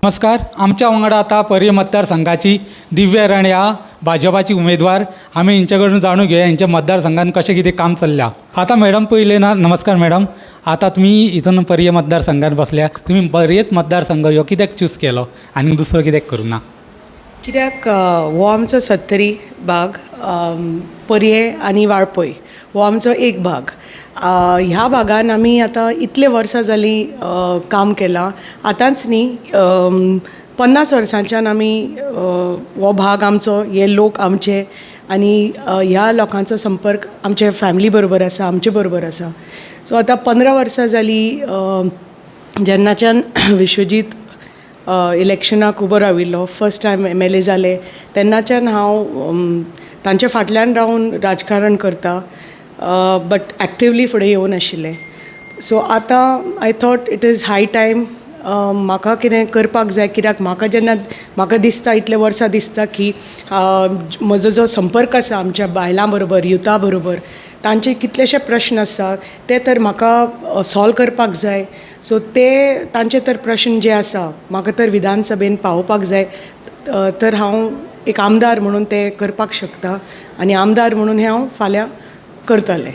नमस्कार. आमच्या वांगडा आतां पर्ये मतदारसंघाची दिव्या राणे ह्या भाजपाची उमेदवार. आमी हेंचे कडून जाणून घेवया हेंच्या मतदारसंघात कशें कितें काम चल्लां. आतां मॅडम पयलें ना, नमस्कार मॅडम. आतां तुमी हितून पर्ये मतदारसंघात बसल्या. तुमी पर्येच मतदारसंघ ह्यो कित्याक चूज केलो आनी दुसरो कित्याक करूं ना? कित्याक हो आमचो सत्तरी भाग, पर्ये आनी वाळपय हो आमचो एक भाग. ह्या भागान आमी आतां इतले वर्सां जालीं काम केलां. आतांच न्ही, 50 वर्सांच्यान आमी हो भाग आमचो, हे लोक आमचे आनी ह्या लोकांचो संपर्क आमचे फॅमिली बरोबर आसा, आमचे बरोबर आसा. सो आतां 15 वर्सां जालीं जेन्नाच्यान विश्वजीत इलेक्शनाक उबो राविल्लो, फर्स्ट टायम एमएलए जाले, तेन्नाच्यान हांव तांच्या फाटल्यान रावन राजकारण करता, बट एक्टिवली फुडें येवनाशिल्लें. सो आतां I thought it is high time म्हाका कितें करपाक जाय, कित्याक म्हाका जेन्ना म्हाका दिसता, इतले वर्सां दिसता की म्हजो जो संपर्क आसा आमच्या बायलां बरोबर, युथा बरोबर, तांचे कितलेशे प्रश्न आसता, ते तर म्हाका सॉल्व करपाक जाय. सो ते तांचे तर प्रश्न जे आसा, म्हाका तर विधानसभेन पावोवपाक जाय. तर हांव एक आमदार म्हणून ते करपाक शकता आनी आमदार म्हणून हें हांव फाल्यां करतलें.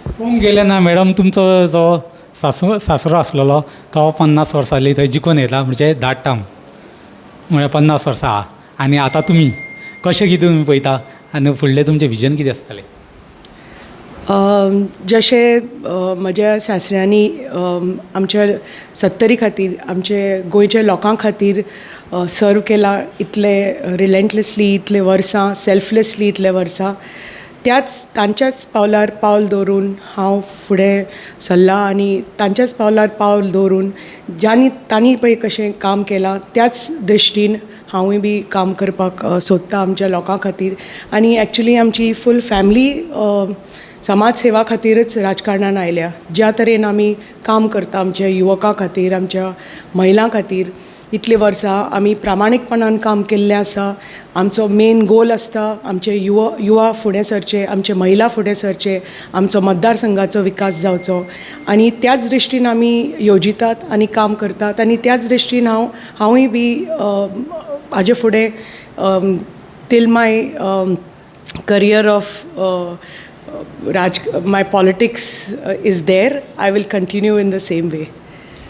पळोवंक गेलें ना मॅडम, तुमचो जो सासू सासरो आसलेलो तो 50 वर्सां जाली थंय जिखून येयला, म्हणजे 10 टर्म, म्हळ्यार 50 वर्सां आहा. आनी आतां तुमी कशें कितें तुमी पळयता आनी फुडलें तुमचें विजन कितें आसतलें? जशें म्हज्या सासऱ्यांनी आमच्या सत्तरी खातीर, आमचे गोंयच्या लोकां खातीर सर्व केला इतले रिलेंटलेसली, इतले वर्सां, सेल्फलेसली इतले वर्सां, त्याच तांच्याच पावलार पावल दवरून हांव फुडें सरलां आनी तांच्याच पावलार पावल दवरून ज्यांनी तांणी पळय कशें काम केलां, त्याच दृश्टीन हांवूय बी काम करपाक सोदतां आमच्या लोकां खातीर. आनी एक्चुली आमची फूल फॅमिली समाज सेवा खातीरच राजकारणान आयल्या. ज्या तरेन आमी काम करता आमच्या युवकां खातीर, आमच्या महिलां खातीर, इतलीं वर्सां आमी प्रामाणीकपणान काम केल्लें आसा. आमचो मेन गोल आसता आमचे युवा फुडें सरचे, आमचे महिला फुडें सरचे, आमचो मतदारसंघाचो विकास जावचो आनी त्याच दृश्टीन आमी येवजितात आनी काम करतात. आनी त्याच दृश्टीन हांवूय बी हाजे फुडें till my career of Raj my politics is there, I will continue in the same way.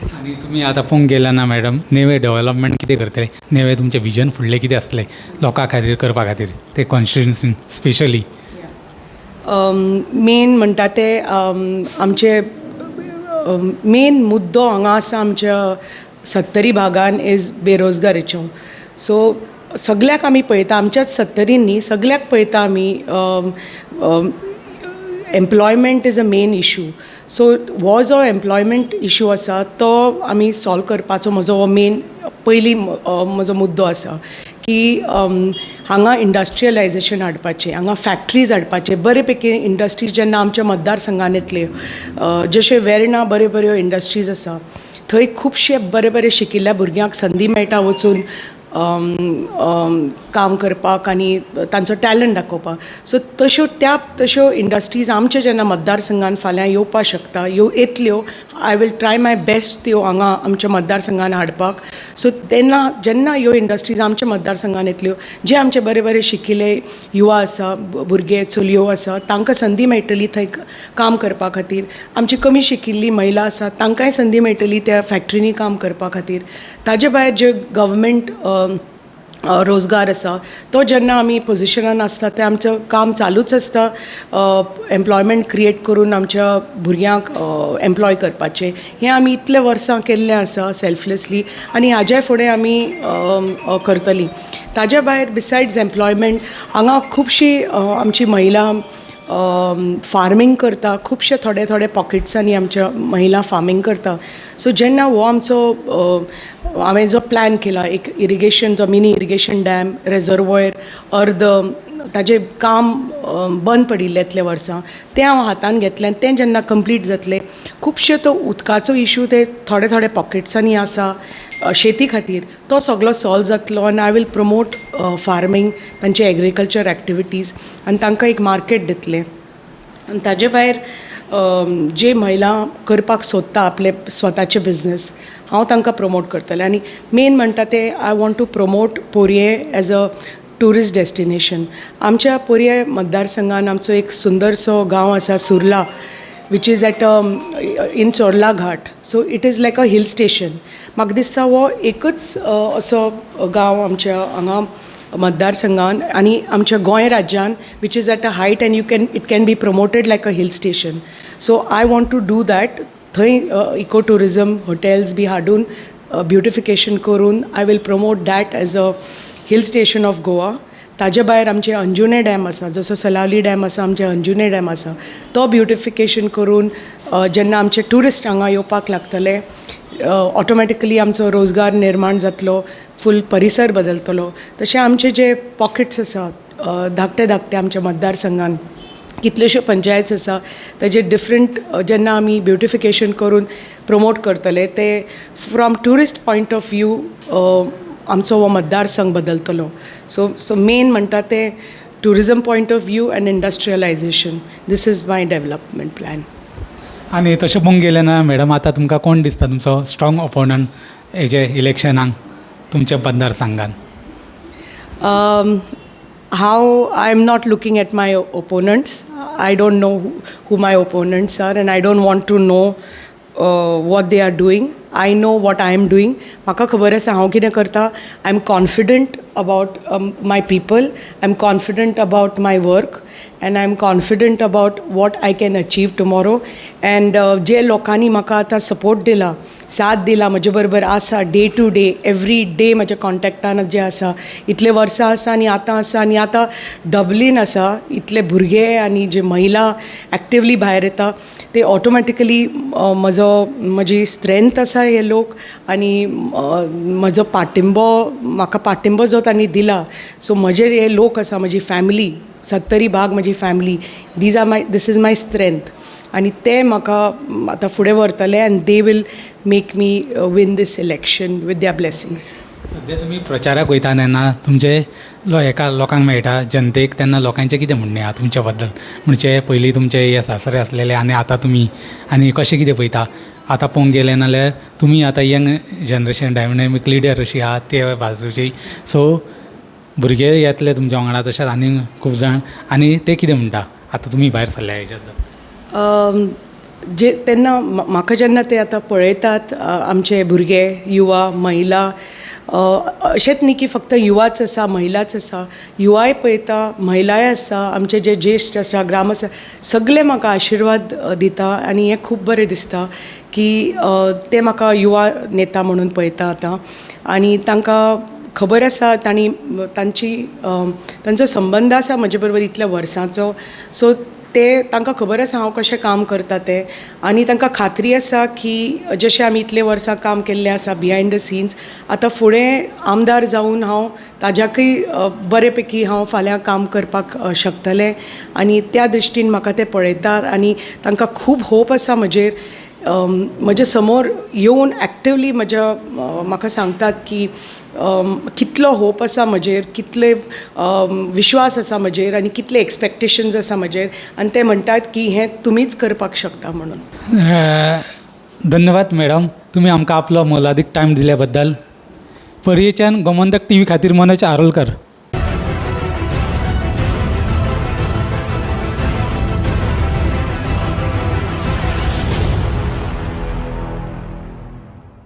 आनी तुमी आतां पळोवंक गेले ना मॅडम, नेवे डेवलपमेंट कितें करतले? नेवे तुमचें विजन फुडलें कितें आसतलें लोकां खातीर करपा खातीर ते कॉन्स्टिट्युन्सीन स्पेशली? मेन म्हणटा ते आमचे मेन मुद्दो हांगा आसा आमच्या सत्तरी भागान is बेरोजगारीचो. सो सगल्याक आमी पळयता, आमच्याच सत्तरीन न्ही, सगल्याक पळयता आमी, employment is a main issue. So हो जो एम्प्लॉयमेंट इशू आसा तो आमी सॉल्व करपाचो म्हजो हो मेन पयली म्हजो मुद्दो आसा की हांगा इंडस्ट्रियलायजेशन हाडपाचें, हांगा फॅक्ट्रीज हाडपाचे. बरे पैकी इंडस्ट्रीज जेन्ना आमच्या मतदारसंघान येतल्यो, जशे वेर्णा बऱ्यो बऱ्यो इंडस्ट्रीज आसा, थंय खुबशे बरे बरे शिकिल्ल्या भुरग्यांक संदी मेळटा वचून काम करपाक आनी तांचो टॅलंट दाखोवपाक. सो तश्यो त्या तश्यो इंडस्ट्रीज आमच्या जेन्ना मतदारसंघान फाल्यां येवपाक शकता, येतल्यो, I will try my best त्यो हांगा आमच्या मतदारसंघान हाडपाक. सो तेन्ना जेन्ना ह्यो इंडस्ट्रीज आमच्या मतदारसंघान येतल्यो, जे आमचे बरे बरे शिकिल्ले युवा आसा, भुरगे, चलयो आसा, तांकां संदी मेळटली थंय काम करपा खातीर. आमची कमी शिकिल्ली महिला आसा, तांकांय संदी मेळटली त्या फॅक्ट्रींनी काम करपा खातीर. ताजे भायर जे गव्हर्मेंट रोजगार आसा, तो जेन्ना आमी पोजिशनान आसता तें आमचें काम चालूच आसता, एम्प्लॉयमेंट क्रिएट करून आमच्या भुरग्यांक एम्प्लॉय करपाचें. हें आमी इतले वर्सां केल्लें आसा सेल्फलेसली आनी हाज्या फुडें आमी करतलीं. ताज्या भायर, बिसायड्स एम्प्लॉयमेंट, हांगा खुबशीं आमची महिला फार्मींग करता. खुबशे थोडे थोडे पॉकेट्सांनी आमच्या महिला फार्मींग करता. सो जेन्ना हो आमचो हांवें जो प्लॅन केला, एक इरिगेशन, जो मिनी इरिगेशन डॅम, रेजर्वोयर अर्द ताजें काम बंद पडिल्लें इतले वर्सां, तें हांव हातान घेतलें आनी तें जेन्ना कंप्लीट जातलें, खुबशे तो उदकाचो इशू ते थोडे थोडे पॉकेट्सांनी आसा शेती खातीर, तो सगलो सॉल्व जातलो आनी I will promote farming, तांचे एग्रीकल्चर एक्टिविटीज आनी तांकां एक मार्केट दितलें. आनी ताजे भायर जे महिला करपाक सोदता आपले स्वताचे बिजनस, हांव तांकां प्रमोट करतलें. आनी मेन म्हणटा ते, I want to promote Poriem as a tourist destination. आमच्या पोरये मतदारसंघान आमचो एक सुंदरसो गांव आसा Surla, which is at in Chorla Ghat, so it is like a hill station. म्हाका दिसता हो एकूच असो गांव आमच्या हांगा मतदारसंघान आनी आमच्या गोंय राज्यान which is at a height and you can it can be promoted like a hill station. So I want to do that. थंय इको ट्युरिजम हॉटेल्स बी हाडून, ब्युटिफिकेशन करून, I will promote that as a hill station of Goa. ताजे भायर आमचे Anjunem dam आसा, जसो सलावली dam आसा, आमचे अंजुणे डॅम आसा, तो ब्युटिफिकेशन करून जेन्ना आमचे ट्युरिस्ट हांगा येवपाक लागतले, ऑटोमॅटिकली आमचो रोजगार निर्माण जातलो, फूल परिसर बदलतलो. तशें आमचे जे पॉकेट्स आसा, धाकटे धाकटे, आमच्या मतदारसंघान कितल्योश्यो पंचायत्स आसा, ताजे डिफरंट जेन्ना आमी ब्युटिफिकेशन करून प्रमोट करतले, ते from tourist point of view आमचो हो मतदारसंघ बदलतलो. सो मेन म्हणटा ते tourism point of view and industrialization. This is my development plan. आनी तशें पळोवंक गेलें ना मॅडम, आतां तुमकां कोण दिसता तुमचो स्ट्रॉंग ओपोनंट हेजे इलेक्शनाक तुमच्या मतदारसंघान? How I am not looking at my opponents. I don't know who my opponents are and I don't want to know what they are doing. I know what I am doing. म्हाका खबर आसा हांव कितें करता. I am confident about my people, I am confident about my work and I am confident about what I can achieve tomorrow. And जे लोकांनी म्हाका आतां support दिला, साथ दिला, म्हजे बरोबर आसा, day to day, every day म्हज्या कॉन्टेक्टान जे आसा, इतले वर्सां आसा आनी आतां आसा आनी आतां डबलीन आसा, इतले भुरगे आनी जे महिला एक्टिवली भायर येता, ते ऑटोमॅटिकली म्हजो म्हजी स्ट्रेंथ आसा हे लोक आनी म्हजो पाठिंबो, म्हाका पाठिंबो जो तांणी दिला, सो म्हजे हे लोक आसा, म्हजी फॅमिली, सत्तरी भाग म्हजी family, these are my this is my strength आनी ते म्हाका आतां फुडें व्हरतले and they will make me win this election with their blessings. सद्या तुमी प्रचाराक वयता तेन्ना तुमचे हेका लोकांक मेळटा, जनतेक, तेन्ना लोकांचें कितें म्हणणें आहा तुमच्या बद्दल? म्हणजे पयलीं तुमचे हे सासरे आसलेले आनी आतां तुमी, आनी कशें कितें पळयता? आतां पळोवंक गेलें नाल्यार तुमी आतां यंग जनरेशन, डायनॅमीक लिडर अशी आहात ते बाजूची. सो भुरगे येतले तुमच्या वांगडा, तशेंच आनी खूब जाण, आनी ते कितें म्हणटा आतां तुमी भायर सरल्या हेच्या बद्दल? जे तेन्ना म्हाका जेन्ना ते आतां पळयतात, आमचे भुरगे, युवा, महिला, अशेंच न्ही की फक्त युवाच आसा, महिलाच आसा, युवाय पळयता, महिलाय आसा, आमचे जे ज्येश्ठ आसा, ग्राम आसा, सगळे म्हाका आशिर्वाद दिता आनी हें खूब बरें दिसता की ते म्हाका युवा नेता म्हणून पळयता आतां. आनी तांकां खबर आसा, तांणी तांची तांचो संबंद आसा म्हजे बरोबर इतल्या वर्सांचो, सो ते तांकां खबर आसा हांव कशें काम करता तें. आनी तांकां खात्री आसा की जशें आमी इतले वर्सां काम केल्लें आसा बिहायंड the since, आतां फुडें आमदार जावन हांव ताज्याकय बरे पैकी हांव फाल्यां काम करपाक शकतलें आनी त्या दृश्टीन म्हाका ते पळयतात आनी तांकां खूब होप आसा म्हजेर. म्हजे समोर येवन एक्टिवली म्हज्या म्हाका सांगतात की कितलो होप आसा म्हजेर, कितले विश्वास आसा म्हजेर आनी कितले एक्सपेक्टेशन्स आसा म्हजेर आनी ते म्हणटात की हें तुमीच करपाक शकता म्हणून. धन्यवाद मॅडम, तुमी आमकां आपलो मोलादीक टायम दिल्या बद्दल. पर्येच्यान गोमंतक टीव्ही खातीर मनोज आरोलकर.